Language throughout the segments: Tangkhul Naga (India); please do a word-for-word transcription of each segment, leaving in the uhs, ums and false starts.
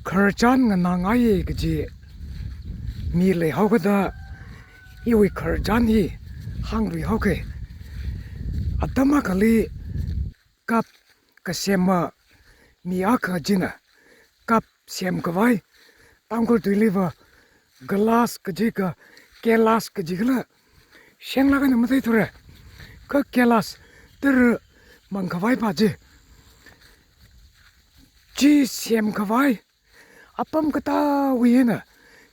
khararchan nganāngaiya kaji mi leihaokada, iwui khararchan hi hānglui haoke. Atam akhali cup kasema mi akha china cup semkhavai, Tangkhul tuiliva glass kaji kha glass kaji khala, shenglāk eina matheithura. Kha glass tara mangkhavaipa chi, chi semkhavai apam katāwui eina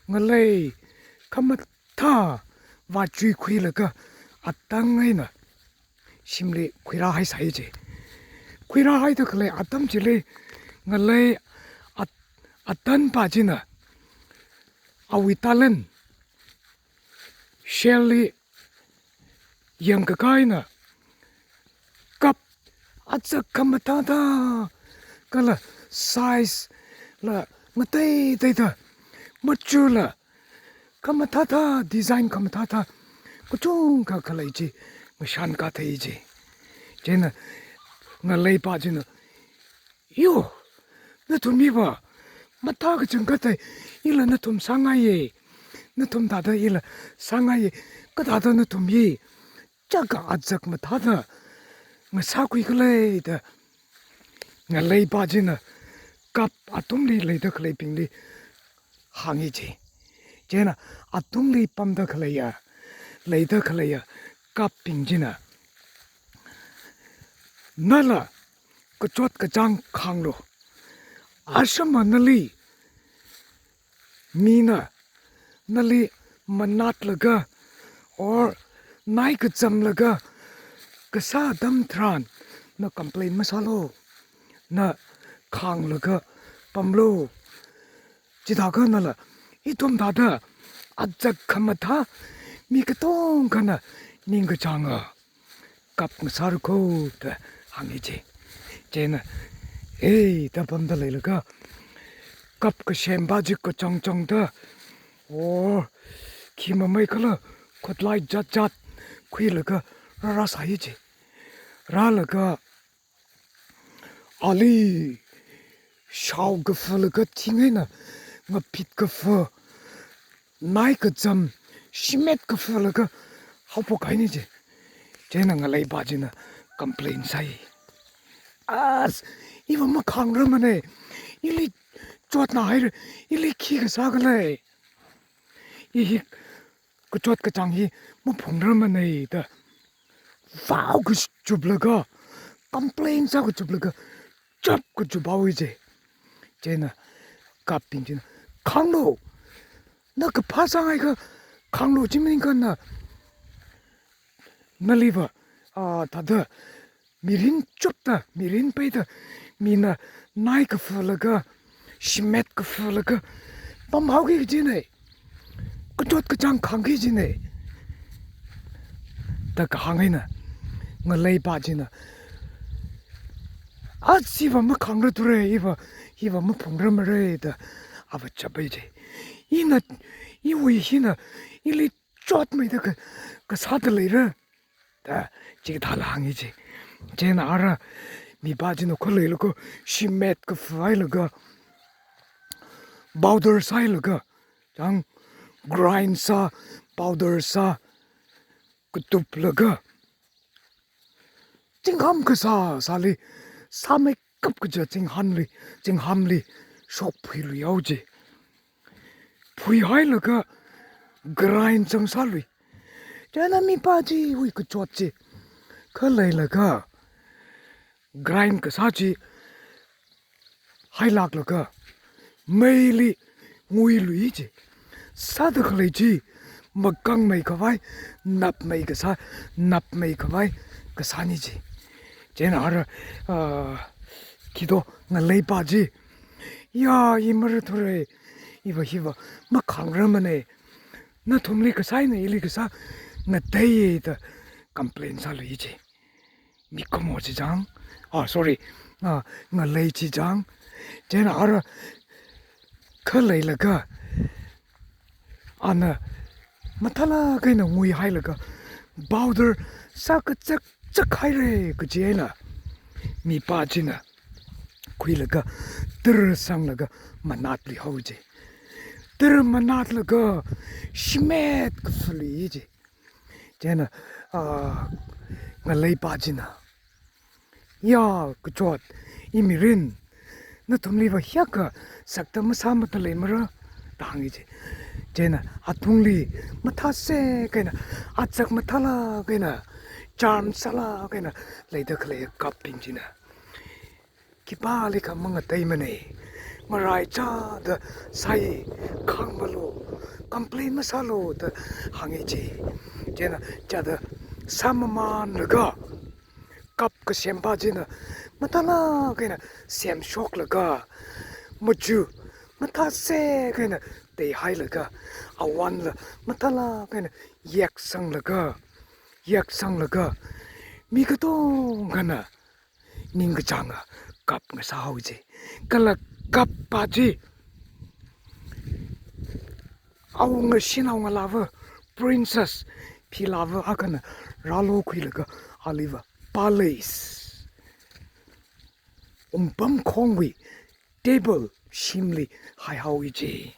ngalei khamathā vāchui khuilaga atang eina shimli khuirāhaisai chi. Khuirāhaida khalei atam chili ngalei at-, atanpa china awui talent shell li yangkakā eina cup azak khamathāthā kala size la ngateiteida, machula khamathāthā, design khamathāthā kachungkha khalei chi ngashankā thei chi. Chieina ngaleipa china, "Yo, nathum hiva mathā kachangkhat thei, ila nathum sāngaiya, nathum thāda ila sāngaiya, kathāda nathum hi chaka azak mathāda ngasākhui khala?" da ngaleipa china cup athumli leida khaleibingli hāngi chi. Chieina athumli pamda khaleiya, leida khaleiya cup bing china, "Nala kachot kachāng khānglu. Ashama nali mina nali manatlaga or nai kachamlaga kasā atam tharan na complain masālu. Na khānglaga pamlu. Chithākha nala ithum thāda azak khamathā mi katongkhana ningkachānga cup ngasāra kho," da hāngi chi. Chieina, "Ei," da pamda leilaga cup kasempa chi kachangchangda, o, khi mamei kala khutlai jatjat khuilaga rārāsai chi. Rālaga ali shao kafalaga thing eina ngaphit kafa, nai kacham, shimet kafalaga haophok kahaina chi. Chieina ngaleipa china complain sai. "As, iva makhāngrarmana, ili chotna haira, ili khi kasā khala? I hi kachot kachāng hi maphungrarmana," da vao kachuplaga, complain sā kachuplaga, chap kachup haowa chi. Chieina cup bing china, "Khānglu, na kaphā sāngaiakha khānglu, chi maningakha na, naliva, ah, thāda mirin chupta, mirin peida, mina nai kafalaga, shimet kafalaga pamhaoki kajina, kachot kachāng khāngki kajina," da kahāng eina ngaleipa china, "As, iva makhāngrarthura, iva, iva maphungrarmara," da ava chapai chi. "Ina, iwui hina ili chotmeida ka, kasāda leira," da chithāla hāngi chi. Chieina ara mipa china khuileilaga shimet kafahailaga, powder sāhailaga, chang, grind sā, powder sā, katuplaga, chingham kasā sāli, sāmeikap kaja chinghamli, chinghamli shokphuilui haowa chi. Phuihailaga grind changsālui. Chieina mipa chiwui kachot chi khaleilaga grind kasā chi hailāklaga meili nguilui chi. Sāda khalei chi makangmei khavai, napmei kasā, napmei khavai kasāna chi. Chieina ara, ah, khi to, ngaleipa chi, "Ya, i mararthura, iva hiva makhāngrarmana, nathumli kasā eina ili kasā ngateiya," da complain sālui chi. Mikumo chi chang, ah, sorry, ah, ngalei chi chang. Chieina ara khaleilaga, ana mathālāk eina nguihailaga, powder sā kachak chak haira kaji eina mipa china khuilaga, tara sanglaga manatluihao ji. Tara manatlaga shimet kafalui ji. Chieina, ah, ngaleipa china, "Ya, kachot, imirin, nathumliva hiyākha sakta masā mata leimara?" da hāngi ji. Chieina athumli mathāsek eina, atsak mathālāk eina, charm sālāk eina leida khalei kapbing china, "Khipālikha mangateimana. Maraichāda sāi, khāngmalu, complain masālu," da hāngi ji. Chieina chāda sāmamanlaga, kap kasempa china mathālāk eina semshoklaga, machuk mathāsek eina teihailaga, awanla mathālāk eina yeksanglaga, yeksanglaga, mi katongana ningkachānga kap ngasāhao ji. Kala kappa chi awunga shanao ngalāva, princess philāva akhana rālo khuilaga, aliva palace, wungpamkhongwui table shimli haihao ji.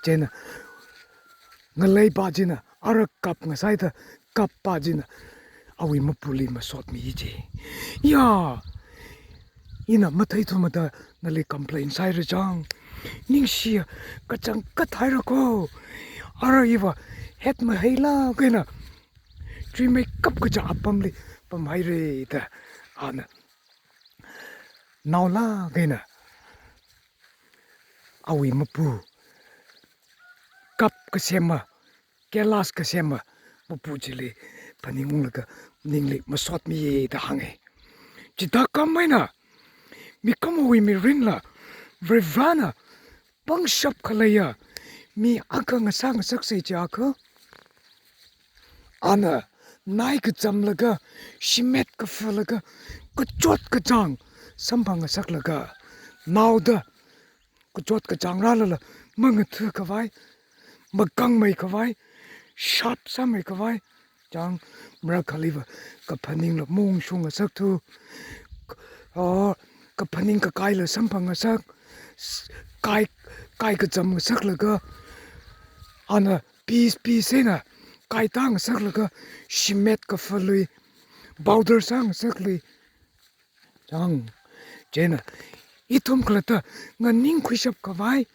Chieina ngaleipa china ara kap ngasāida, kappa china awui mapuli masotmi ji. "Ya, ina matheithumada nali complain sāhaira chang. Ningshiya, kachangkhat haira kho. Ara iva het maheilāk eina chuimeikap kaja apamli pamhaira," da ana naolāk eina awui mapu, kap kasema, kelas kasema mapu chili phaningunglaga ningli masotmiya da hānga. Chithākhamei eina mikumowui mirinla Varivarana pangshap khaleiya mi akha ngasā ngasaksa chiakha, ana nai kachamlaga, shimet kafalaga, kachot kachāng samphang ngasaklaga, naoda kachot kachāng rālala mangatha khavai, makangmei khavai, sharp sāmei khavai, chang, marakhaliva kaphaningla mungshung ngasakthu, oh, kaphaning kakaila samphang ngasak, s-, kai, kai kacham ngasaklaga, ana piece piece eina kaitā ngasaklaga, shimet kafalui, powder sā ngasaklui. Chang, chieina ithum khalatta nganingkhuishap khavai,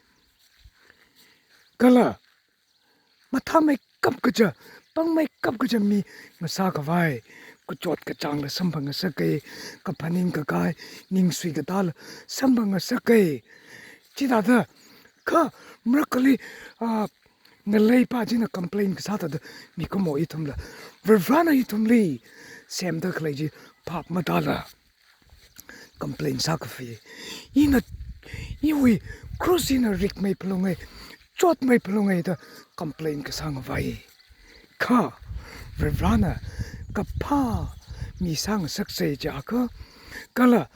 kala mathāmeikap kaja, pangmeikap kaja mi ngasā khavai, kachot kachāngla samphang ngasaka, kaphaning kakai, ningsui katāla samphang ngasaka. Chithāda kha marakhali, ah, ngaleipa china complain kasā thāda mikumo ithumla Varivarana ithumli semda khalei chi phap matāla complain sākaphā. Ina, iwui cross ina rikmei phalunga, chotmei phalunga da complain kasā ngavai. Kha Varivarana kaphā mi sāngasaksa chiakha, kala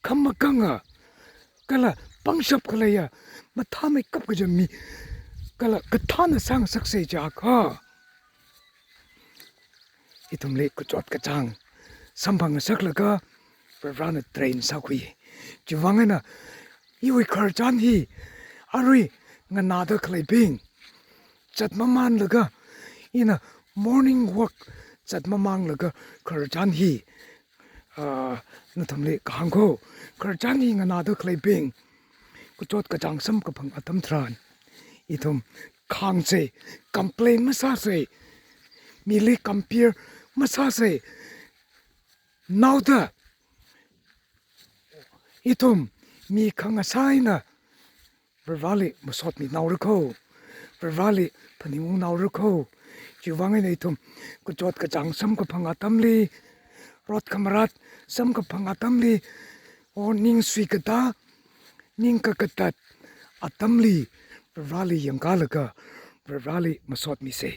khamakanga, kala pangshap khaleiya, mathāmeikap kaja mi, kala kathāna sāngasaksa chiakha, ithumli kachot kachāng samphang ngasaklaga Varivarana train sākhui. Chiwuivang eina iwui khararchan hi arui nganāda khaleibing zatmamanlaga, ina morning walk zatmamanglaga khararchan hi, ah, nathumli kahāng kho, khararchan hi nganāda khaleibing kachot kachāng samkaphang atam tharan, ithum khāngsa, complain masāsa, mili compare masāsa, naoda ithum mi khangasā eina Varivarali masotminaora kho, Varivarali phaningungnaora kho. Chiwuivang eina ithum kachot kachāng samkaphang atamli, rot khamarat samkaphang atamli, o ningsui katā, ning kakatat atamli Varivarali yangkalaga Varivarali masotmisa.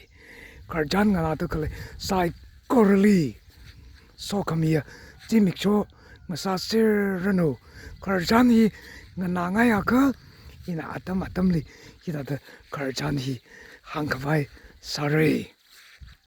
Khararchan nganāda khalei saikorali sokhamiya zimiksho ngasāserranu. Khararchan hi nganāngaiakha, ina atam atamli hithāda khararchan hi hāngkhavai sāra.